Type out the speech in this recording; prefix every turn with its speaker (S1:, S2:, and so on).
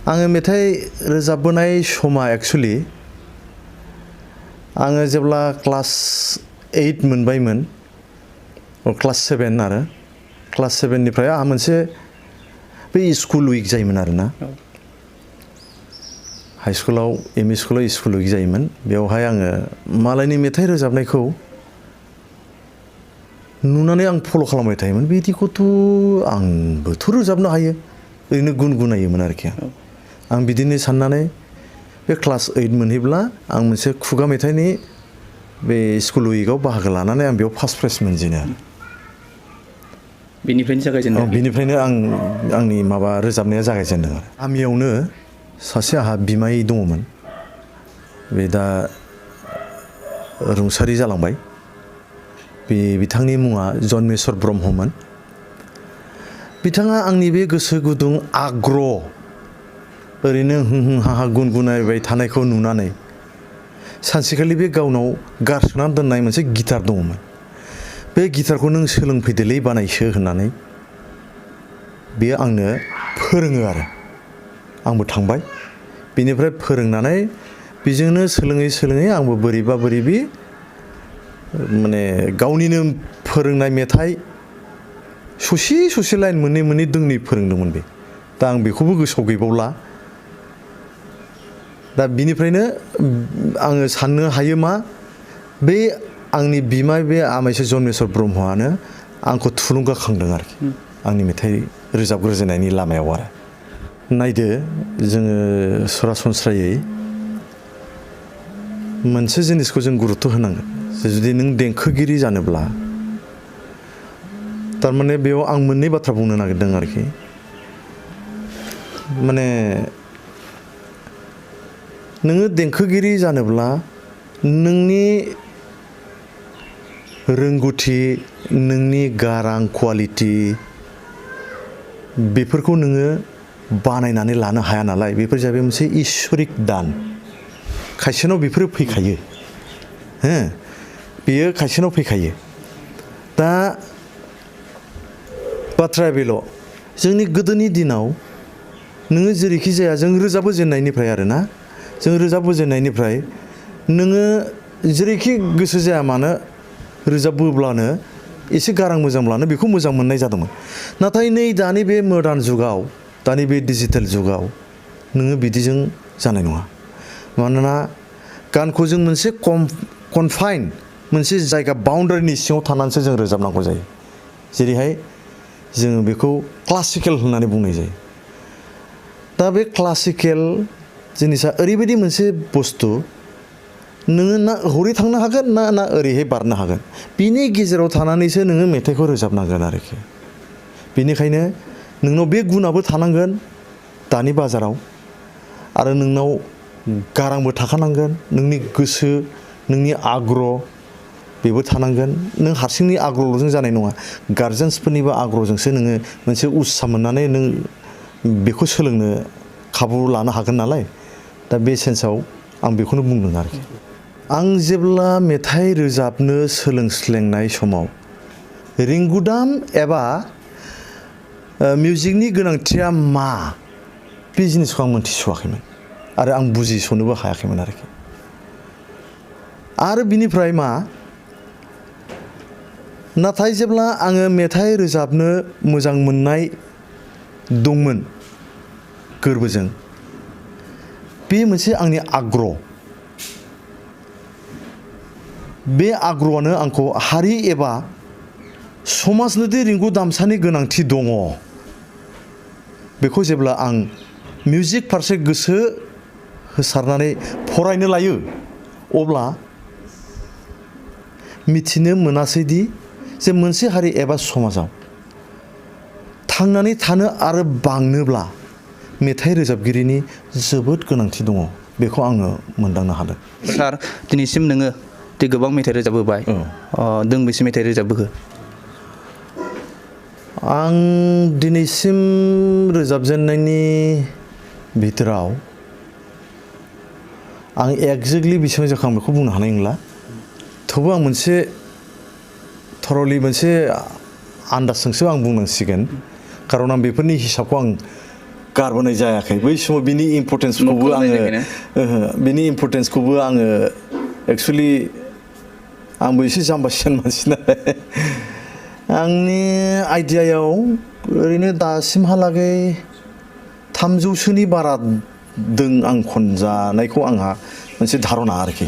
S1: आङो मेथाइ रोजाबबोनाय समा एक्चुअली आङो जेब्ला क्लास 8 मोनबायमोन क्लास 7 आरो क्लास 7 निफ्राय आंहा मोनसे बे स्कुल उइक जायोमोन आरोना हाई स्कुलाव एमइ स्कुलाव स्कुल उइक जायोमोन बेवहाय आङो मालायनि मेथाइ रोजाबनायखौ नुनानै आं फल' खालामबाय थायोमोन बिदिखौथ' आंबोथ' रोजाबनो हायो ओरैनो गुनगुनायोमोन आरोखि आं बिदिनो साननानै बे क्लास 8 मोनहैब्ला आं मोनसे खुगा मेथाइनि बे स्कुल उइकआव बाहागो लानानै आं बेयाव फार्स्ट प्राइज मोनजेनो आरो
S2: बेनिफ्रायनो जागायजेनदों
S1: बेनिफ्रायनो आंनि माबा रोजाबनाया जागायजेनदों आरो गामियावनो सासे आंहा बिमाय दङमोन बे दा रुंसारि जालांबाय बिथांनि मुङा जन्मेस्वर ब्रह्ममोन बिथाङा आंनि बे गोसो गुदुं आग्रह ओरैनो हाहा गुनगुनायबाय थानायखौ नुनानै सानसेखालि बे गावनाव गारसोनानै दोननाय मोनसे गिटार दङमोन बे गिटारखौ नों सोलोंफैदोलै बानायसो होननानै बेयो आंनो फोरोङो आरो आंबो थांबाय बिनिफ्राय फोरोंनानै बेजोंनो सोलोङै आंबो बोरैबा बोरैबि माने गावनिनो फोरोंनाय मेथाइ ससे लाइन मोननै दोंनै फोरोंदोंमोन बे दा आं बेखौबो गोसोआव गैबावला दा बिनिफ्रायनो आङो साननो हायो मा बे आंनि बिमाय बे आमाइसो जन्मेस्वर ब्रह्मआनो आंखौ थुलुंगाखांदों आरोखि आंनि मेथाइ रोजाबग्रोजेननायनि लामायाव आरो नायदो जोङो सरासनस्रायै मोनसे जिनिसखौ जों गुरुत्त' होनांगोन जुदि नों देंखोगिरि जानोब्ला थारमाने बेयाव आं मोननै बाथ्रा बुंनो नागिरदों आरोखि माने नोङो देंखोगिरि जानोब्ला नोंनि रोंगौथि नोंनि गारां कुवालिटि बेफोरखौ नोङो बानायनानै लानो हाया नालाय बेफोर जाबाय मोनसे इसोरिक दान खायसेनाव बेफोरो फैखायो हो बेयो खायसेनाव फैखायो दा बाथ्राया बेल' जोंनि गोदोनि दिनाव नोङो जेरैखि जाया जों रोजाबबोजेननायनिफ्राय आरोना जों रोजाबबोजेननायनिफ्राय नोङो जेरैखि गोसो जाया मानो रोजाबबोब्लानो एसे गारां मोजांब्लानो बेखौ मोजां मोननाय जादोंमोन नाथाय नै दानि बे मडार्न जुगाव दानि बे डिजिटेल जुगाव नोङो बिदिजों जानाय नङा मानोना गानखौ जों मोनसे कनफाइन मोनसे जायगा बाउन्डारिनि सिङाव थानानैसो जों रोजाबनांगौ जायो जेरैहाय जोङो बेखौ क्लासिकेल होननानै बुंनाय जायो दा बे क्लासिकेल जिनिसा ओरैबायदि मोनसे बुस्थु नोङो ना हरै थांनो हागोन ना ओरैहाय बारनो हागोन बिनि गेजेराव थानानैसो नोङो मेथाइखौ रोजाबनांगोन आरोखि बेनिखायनो नोंनाव बे गुनाबो थानांगोन दानि बाजाराव आरो नोंनाव गारांबो थाखानांगोन नोंनि गोसो नोंनि आग्रह बेबो थानांगोन नों हारसिंनि आग्रहजों जानाय नङा गारजेन्सफोरनिबो आग्रहजोंसो नोङो मोनसे उत्सा मोननानै नों बेखौ सोलोंनो खाबु लानो हागोन नालाय दा बे सेन्सआव आं बेखौनो बुंदों आरोखि आं जेब्ला मेथाइ रोजाबनो सोलोंस्लेंनाय समाव रिंगुदाम एबा मिउजिकनि गोनांथिया मा बे जिनिसखौ आं मोनथिस'वाखैमोन आरो आं बुजिस'नोबो हायाखैमोन आरोखि आरो बिनिफ्राय मा नाथाय जेब्ला आङो मेथाइ रोजाबनो मोजां मोननाय दंमोन गोरबोजों बे मोनसे आंनि आग्रह बे आग्रहआनो आंखौ हारि एबा समाजनोदि रिंगु दामसानि गोनांथि दङ बेखौ जेब्ला आं मिउजिक फारसे गोसो होसारनानै फरायनो लायो अब्ला मिथिनो मोनासैदि जे मोनसे हारि एबा समाजाव थांनानै थानो आरो बांनोब्ला मेथाइ रोजाबगिरिनि जोबोद गोनांथि दङ बेखौ आङो मोनदांनो हादों
S2: सार दिनैसिम नोङो गोबां मेथाइ रोजाबबोबाय दोंबेसे मेथाइ रोजाबबोखो
S1: आं दिनैसिम रोजाबजेननायनि भितराव आं एक्जेक्टलि बेसेबां जाखो आं बेखौ बुंनो हानाय नंला थेवबो आं मोनसे थरलि मोनसे आन्दाजजोंसो आं बुंनांसिगोन खारन आं बेफोरनि हिसाबखौ आं गारबोनाय जायाखै बै समाव बिनि इम्परटेन्सखौबो आङो बिनि इम्परटेन्सखौबो आङो एक्सुवेलि आंबो एसे जाम्बासिन मानसि नालाय आंनि आइडियायाव ओरैनो दासिमहालागै 300सोनि बारा दों आं खनजानायखौ आंहा मोनसे धारना आरोखि